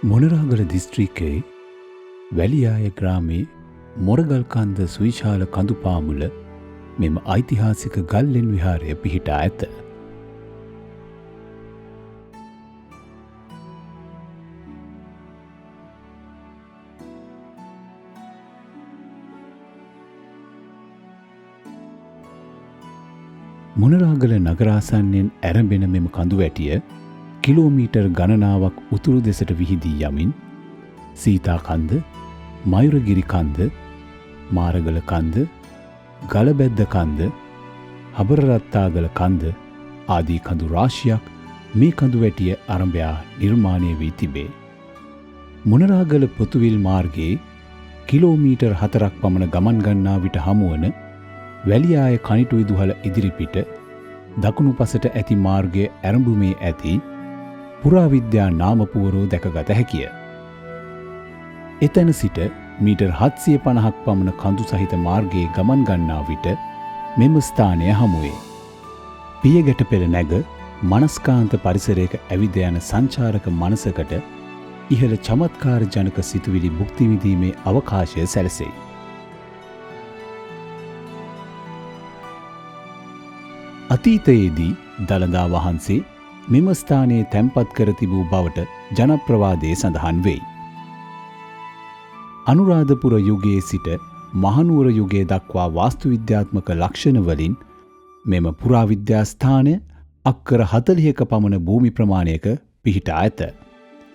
මොනරාගල දිස්ත්‍රික්කයේ වැලියාය ග්‍රාමයේ මොරගල්කන්ද සුවිශාල කඳුපාමුල මෙම ඓතිහාසික ගල්ලෙන් විහාරය පිහිටා ඇත. මොනරාගල නගරාසන්නයෙන් ඇරඹෙන මෙම කඳුවැටිය කිලෝමීටර් ගණනාවක් උතුරු දෙසට විහිදී යමින් සීතා කන්ද, මයුරගිරි කන්ද, මාරගල කන්ද, ගලබැද්ද කන්ද, හබරරත්තාගල කන්ද ආදී කඳු රාශියක් මේ කඳුවැටිය අරඹයා නිර්මාණය වී තිබේ. මොනරාගල පොතුවිල් මාර්ගයේ කිලෝමීටර් 4ක් පමණ ගමන් ගන්නා විට හමුවන වැලියාය කනිටු විදුහල ඉදිරිපිට දකුණු පසට ඇති මාර්ගය ඇරඹුමේ ඇති පුරාවිද්‍යා නාමපුවරෝ දැකගත හැකිය. එතැන සිට මීටර් 750ක් පමණ කඳු සහිත මාර්ගයේ ගමන් ගන්නා විට මෙම ස්ථානය හමුවේ. පියගැට පෙළ නැග මනස්කාන්ත පරිසරයක ඇවිද යන සංචාරක මනසකට ඉහළ චමත්කාර ජනක සිතුවිලි භුක්ති විඳීමේ අවකාශය සැලසෙයි. අතීතයේදී දළදා වහන්සේ මෙම ස්ථානයේ තැන්පත් කර තිබූ බවට ජනප්‍රවාදයේ සඳහන් වෙයි. අනුරාධපුර යුගයේ සිට මහනුවර යුගය දක්වා වාස්තු විද්‍යාත්මක ලක්ෂණ වලින් මෙම පුරාවිද්‍යා ස්ථානය අක්කර 40ක පමණ භූමි ප්‍රමාණයක පිහිටා ඇත.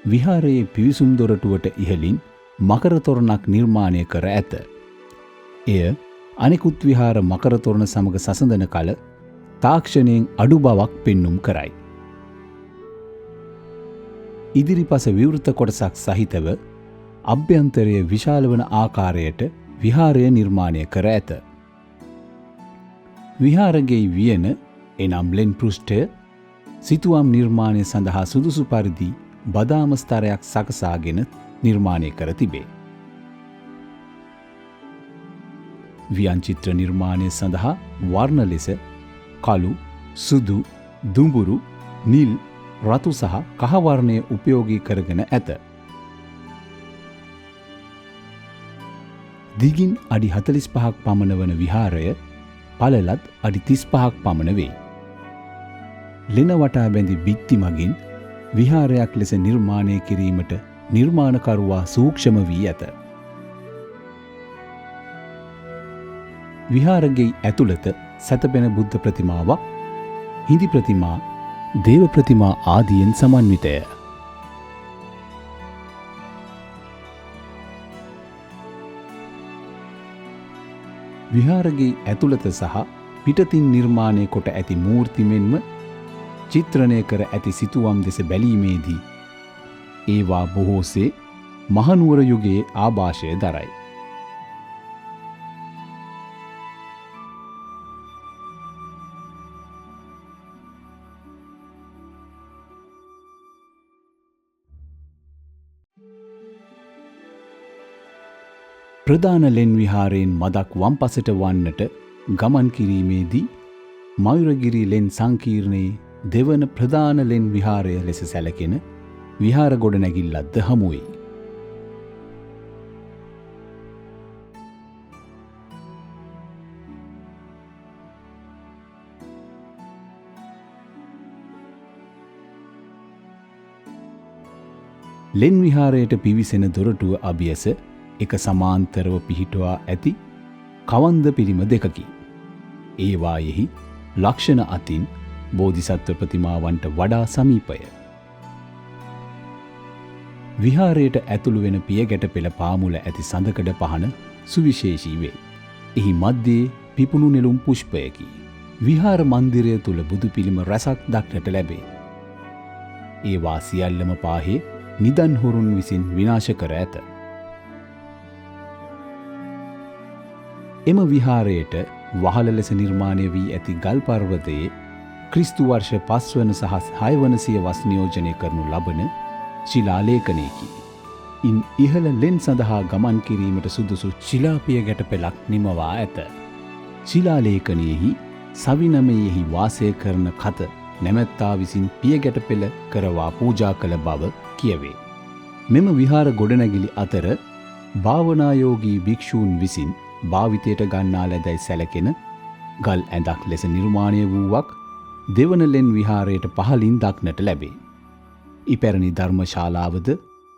විහාරයේ පිවිසුම් දොරටුවට ඉහළින් මකර තොරණක් නිර්මාණය කර ඇත. එය අනෙකුත් විහාර මකර තොරණ සමග සසඳන කල තාක්ෂණයෙන් අඩු බවක් පෙන්නුම් කරයි. ඉදිරිපස විවෘත කොටසක් සහිතව අභ්‍යන්තරය විශාල වන ආකාරයට විහාරය නිර්මාණය කර ඇත. විහාරගෙයි වියන එනම් ලෙන් පෘෂ්ඨය සිතුවම් නිර්මාණය සඳහා සුදුසු පරිදි බදාම ස්තරයක් සකසාගෙන නිර්මාණය කර තිබේ. ව්‍යං චිත්‍ර නිර්මාණය සඳහා වර්ණ ලෙස කළු, සුදු, දුඹුරු, නිල්, රතු සහ කහ වර්ණය උපයෝගී කරගෙන ඇත. දිගින් අඩි 45ක් පමණ වන විහාරය පළලත් අඩි 35ක් පමණ වේ. ලෙන වටා බැඳි බිත්ති මගින් විහාරයක් ලෙස නිර්මාණය කිරීමට නිර්මාණකරුවා සූක්ෂම වී ඇත. විහාරගෙයි ඇතුළත සැතපෙන බුද්ධ ප්‍රතිමාවක්, හිඳි ප්‍රතිමා, දේව ප්‍රතිමා ආදියෙන් සමන්විතය. විහාරගෙයි ඇතුළත සහ පිටතින් නිර්මාණය කොට ඇති මූර්ති මෙන්ම චිත්‍රණය කර ඇති සිතුවම් දෙස බැලීමේදී ඒවා බොහෝසේ මහනුවර යුගයේ ආభాෂය දරයි. ප්‍රධාන ලෙන් විහාරයෙන් මදක් වම් පසට වන්නට ගමන් කිරීමේදී මයුරගිරි ලෙන් සංකීර්ණයේ දෙවන ප්‍රධාන ලෙන් විහාරය ලෙස සැලකෙන විහාර ගොඩනැගිල්ලක්ද හමුවේ. ලෙන් විහාරයට පිවිසෙන දොරටුව අභියස එක සමාන්තරව පිහිටුවා ඇති කවන්ද පිළිම දෙකකි. ඒවායෙහි ලක්ෂණ අතින් බෝධිසත්ව ප්‍රතිමාවන්ට වඩා සමීපය. විහාරයට ඇතුළු වෙන පියගැට පෙළ පාමුල ඇති සඳකඩ පහන සුවිශේෂී වේ. එහි මැද්දේ පිපුණු නෙළුම් පුෂ්පයකි. විහාර මන්දිරය තුල බුදු පිළිම රැසක් දක්නට ලැබේ. ඒවා සියල්ලම පාහේ නිදන් හොරුන් විසින් විනාශ කර ඇත. එම විහාරයට වහල ලෙස නිර්මාණය වී ඇති ගල් පර්වතයේ ක්‍රිස්තු වර්ෂ 5 වන සහ 6 වන සියවස් නියෝජනය කරනු ලබන ශිලා ලේඛනයකි. ඉන් ඉහළ ලෙන් සඳහා ගමන් කිරීමට සුදුසු ශිලාපිය ගැට පෙළක් නිමවා ඇත. ශිලා ලේඛනයෙහි සවිනමයෙහි වාසය කරන කත නැමැත්තා විසින් පිය ගැට පෙළ කරවා පූජා කළ බව කියවේ. මෙම විහාර ගොඩනැගිලි අතර භාවනායෝගී භික්ෂූන් විසින් භාවිතයට ගන්නා ලදැයි සැලකෙන ගල් ඇඳක් ලෙස නිර්මාණය වූවක් දෙවන ලෙන් විහාරයට පහළින් දක්නට ලැබේ. ඉපැරණි ධර්මශාලාවද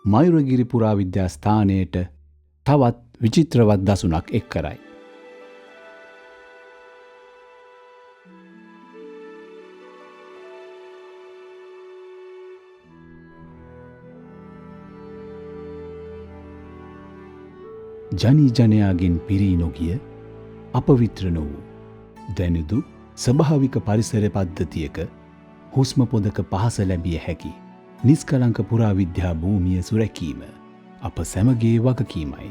මයුරගිරි පුරාවිද්‍යා ස්ථානයට තවත් විචිත්‍රවත් දසුනක් එක් කරයි. ජනී ජනයාගෙන් පිරී නොගිය, අපවිත්‍ර නොවූ දැනුදු ස්වභාවික පරිසර පද්ධතියක හුස්ම පොදක පහස ලැබිය හැකි නිස්කලංක පුරාවිද්‍යා භූමිය සුරැකීම අප සැමගේ වගකීමයි.